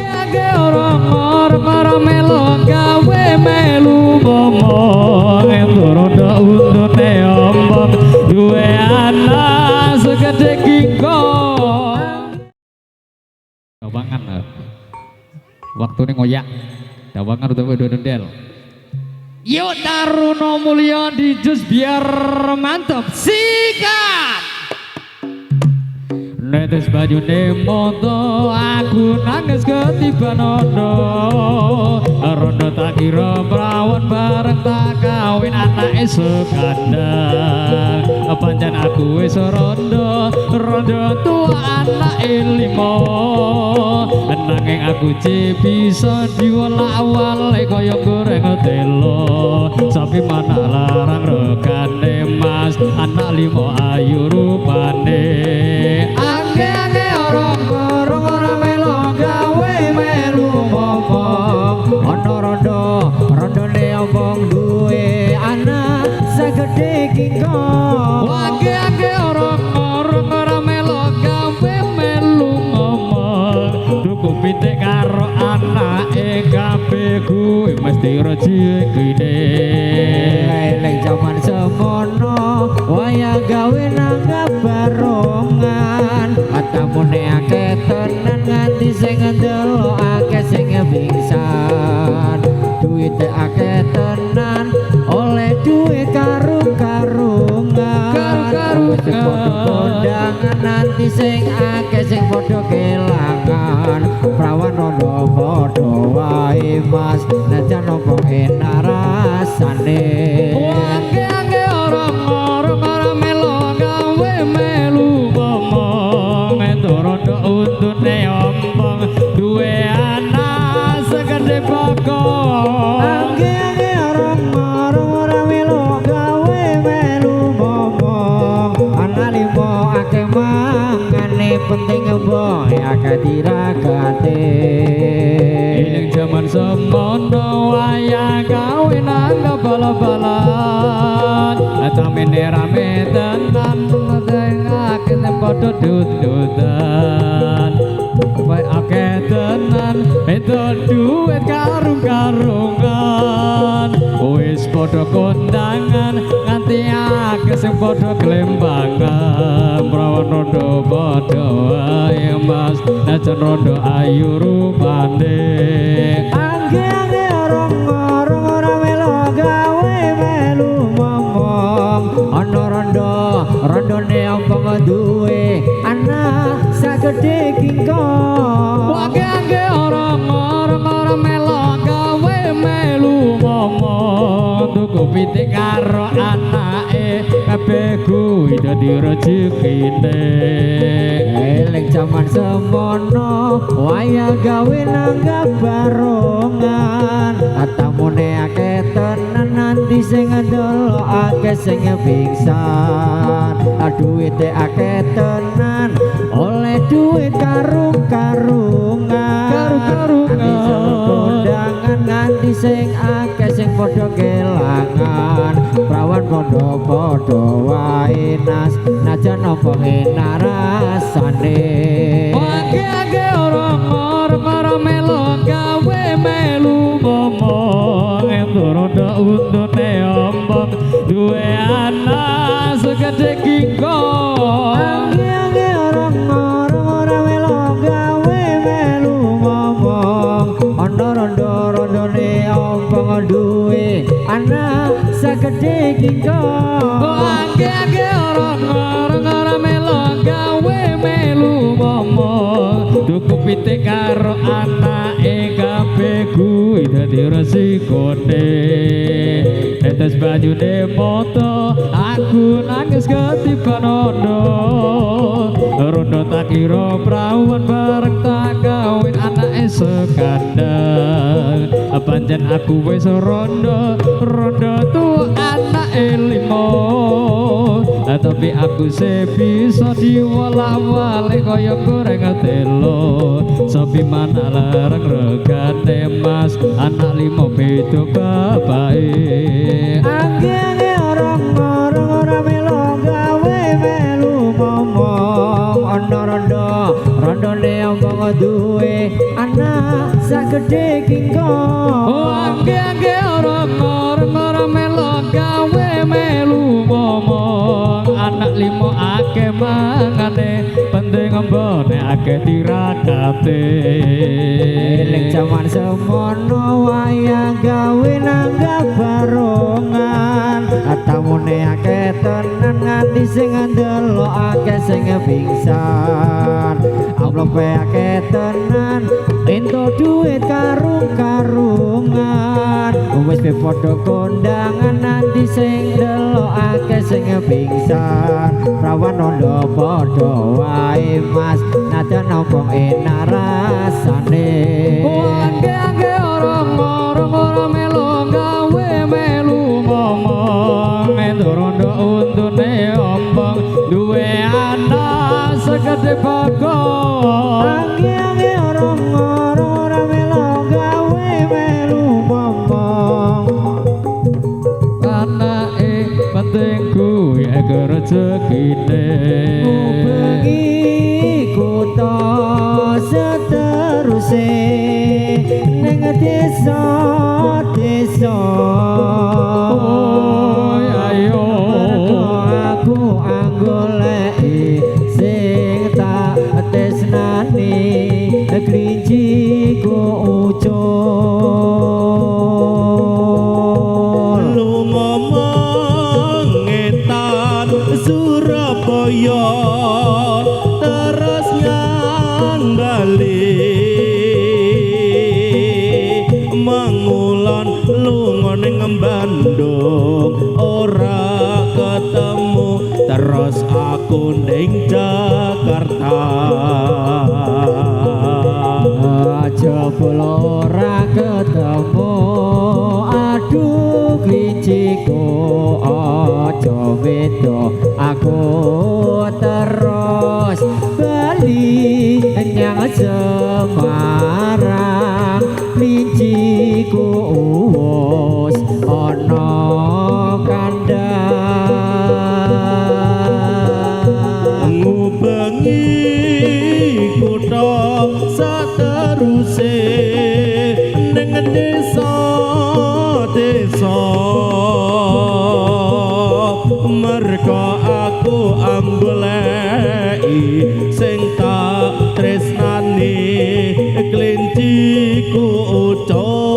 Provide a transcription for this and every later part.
Age ora melo gawe melu momong rondo untune ombong duwe anak segede kingkong. Dawangan waktune ngoyak. Dawangan utawa dondel. Yuk Taruno Mulya di jus biar mantap. Sikat. Netes bajune moto aku nangis ketiban rondo. Rondo tak kira perawan bareng tak kawin anake sekandang. Pancen aku wis rondo, rondo tua anake limo. Nanging aku bisa diwolak-walik kaya goreng telo. Sapi mana larang regane mas, anak limo ayu rupane. Angge-angge ora melo gawe melu momong. Ana rondo, rondone ombong duwe anak segede kingkong. Angge-angge ora melo gawe melu ngomong. Tuku pitik karo anake kabeh kuwi mesti rezekine. Eling jaman semono wayah gawe nanggap barongan. Tamune akeh tenan nganti sing ndelok akeh sing pingsan. Duwite akeh tenan oleh duit karung-karungan. Karung-karungan. Wis padha kondangan nanti sing akeh sing padha kelangan. Prawan rondo padha wae mas, najan apa enak rasane. Angge-angge ora melo gawe melu momong. Rondo untune ombong duwe anak segede bokong. Angge-angge ora melo gawe melu momong. Anak limo akeh mangane penting boy akeh diragate. Eling jaman semono wayah kawin nanggap bal-balan. Tamene rame tenan sing akeh padha dut-dutan. Kowe akeh tenan itu duit karung-karungan. Wis padha kondangan nganti akeh sing padha glembangan. Prawan rondo padha wae mas, najan rondo ayu rupane. Angge-angge ora melo gawe melu momong. Ana rondo, rondone ombong duwe anak sagede kingkong. Angge-angge ora melo gawe melu momong. Tuku pitik karo anake kabeh kuwi dadi rezekine. Eling jaman semono wayah gawe nanggap barongan. Tamune akeh tenan nanti sing ndelok akeh sing pingsan. Duwite akeh tenan oleh duit karung-karungan. Karung-karungan. Kondangan nganti sing akeh sing padha kelangan. Prawan padha padha wae nas, najan apa enak rasane. Angge-angge ora melo gawe melu momong. Rondo untune ombong duwe anak segede kingkong. Angge-angge ora melo gawe melu momong. Ana rondo rondone ombong duwe anak segede kingkong. Angge-angge ora melo gawe melu momong. Tuku pitik karo anake kabeh kuwi dadi resikone. Tetes banyune moto aku nangis ketiban rondo. Rondo tak kira prawan bareng tak kawin anake sekandang. Pancen aku wis rondo, rondo tu anake limo. Tapi aku se bisa diwolak-walik kaya goreng telo. Sapi mana larang regane mas, anak limo beda bapake. Angge-angge ora melo gawe melu momong. Ana rondo, rondone ombong duwe anak anak sak gedhe kingkong. Oh angge-angge ora ora melo gawe melu momong. Anak limo akeh mangane, penting mbone akeh tirakate. Eling jaman semono wayang gawe nanggap barongan, tamune akeh tenan nganti sing ndelok akeh sing pingsan. Amplope akeh tenan entuk duit karung-karungan. Wis padha kondangan nanti sing ndelok akeh sing pingsan. Rawan rondo padha wae Mas, najan opo enak rasane. Angge-angge ora ora melu gawe melu momong. Entuk rondo untune ombong, duwe anak segede bagong. Angge-angge ora ora melu gawe melu momong. Anake penting kuwi rezekine. Ngubengi kutha seteruse ning desa-desa. Oh ayo mergo aku anggoleki sing tak tresnani, klinciku ucul. Lunga mengetan Surabaya terus nyang Bali, mangulon lunga ning Bandung ora ketemu, terus aku ning Jakarta. Aja ora ketemu, aduh klinciku aja beda, aku terus bali nyang Semarang. Klinciku wis ana kandhang. Ngubengi kutha sateruse ning desa-desa, mergo aku anggoleki sing tak tresnani, klinciku ucul.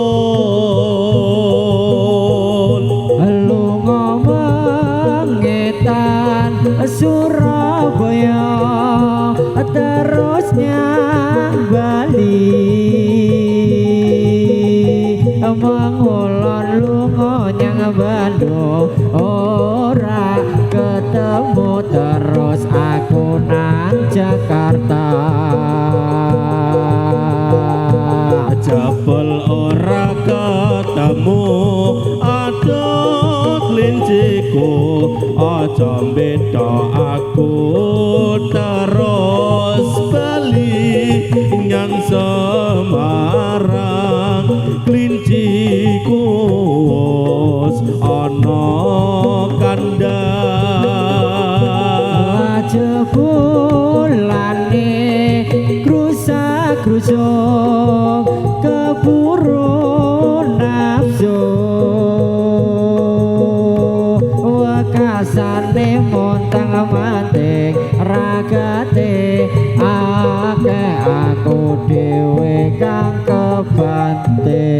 Lunga mengetan Surabaya terus nyang Bali, mangulon lunga nyang Bandung ora ketemu, terus aku nang Jakarta. Jebul ora ketemu, aduh klinciku aja beda, aku terus bali nyang Semarang. Klinciku wis ana kandhang. Jebulane krusak-krusuk keburu nafsu, wekasane montang manting ragate akeh aku dhewe kang kebanting.